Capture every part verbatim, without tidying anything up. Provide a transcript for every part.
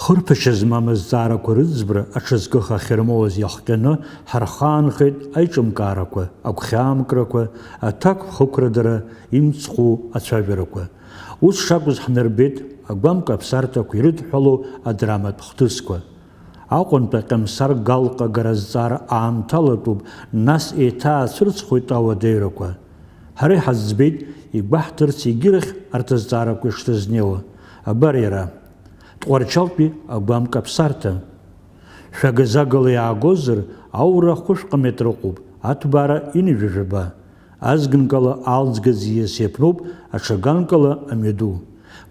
Хырԥашьа змам азҵаарақәа рыӡбра аҽазкыха ахьырмоуаз иахҟьаны ҳархаанхеит аиҿымкаарақәа, агәхьаамкрақәа, аҭакԥхықәра дара имцхәу ацәажәарақәа. Ус шакәыз ҳнарбеит агәамк аԥсарҭақәа ирыдҳәалоу адраматә хҭысқәа. Аҟәантәи аҟьамсар Галҟа агара азҵаара аамҭалатәуп, нас еиҭаацәырҵхоит ауадаҩрақәа. Ҳара иҳазӡбеит игәаҳҭарц егьирахь арҭ азҵаарақәа ишрызнеиуа. Абар иара. Тҟәарчалтәи агәамк аԥсарҭа. Шәагазагала иаагозар, аура хәышәҟа метр ыҟоуп, аҭбаара ҩынҩажәа жәаба. Азганкала алӡга ӡиас иаԥнуп, аҽаганкала амҩаду.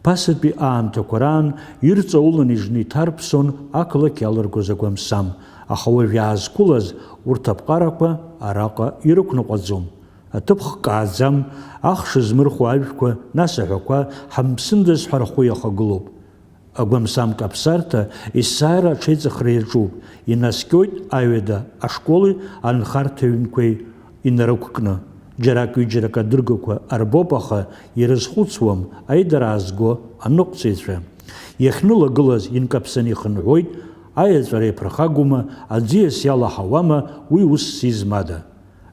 Ԥасатәи аамҭақәа раан ирҵаулан ижны иҭарԥсон ақалақь иалыргоз агәамсам, аха уажә иаазқәылаз урҭ аԥҟарақәа араҟа ирықәныҟәаӡом. Аҭыԥ хкааӡам, ахш змырхәо ажәқәа, нас аҳәақәа, ҳамԥсындаз ҳәа рхәы иахагылоуп. Агәамсам каԥсарҭа есааира аҽеиҵыхра иаҿуп, инаскьоит аҩада ашколи анхарҭа ҩнқәеи инарықәкны. Џьарак-ҩыџьарак адыргақәа арбоуп, аха ирызхәыцуам аидара аазго аныҟәцаҩцәа. Иахьнылагылаз инкаԥсаны ихынҳәуеит, аиаҵәара иаԥырхагоума, аӡиас иалаҳауама, уи усс измада?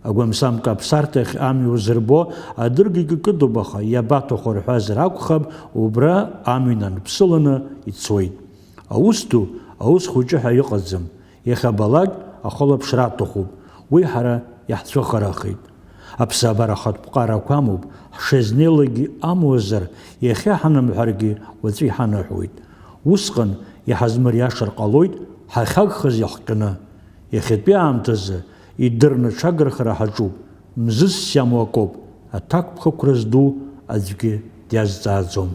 Агәамсам каԥсарҭахь амҩа узырбо адыргагьы кыдуп, аха иабаҭаху рҳәазар акәхап, убра амҩан анԥсыланы ицоит. Аус ду, аус хәыҷы ҳәа иҟаӡам. Иахьабалак ахылаԥшра аҭахуп. Уи ҳара иаҳцәыхарахеит. Аԥсабара ахатә ԥҟарақәа амоуп, ҳшезнеилакгьы амуазар, иахьа ҳанамҳәаргьы уаҵәы иҳанаҳәоит. Усҟан иҳазмыриашар ҟалоит ҳахьагхаз иахҟьаны. Иахьатәи аамҭазы идырны ҽагархара ҳаҿуп, мзызс иамоу акоуп, аҭакԥхықәра зду аӡәгьы диазҵааӡом.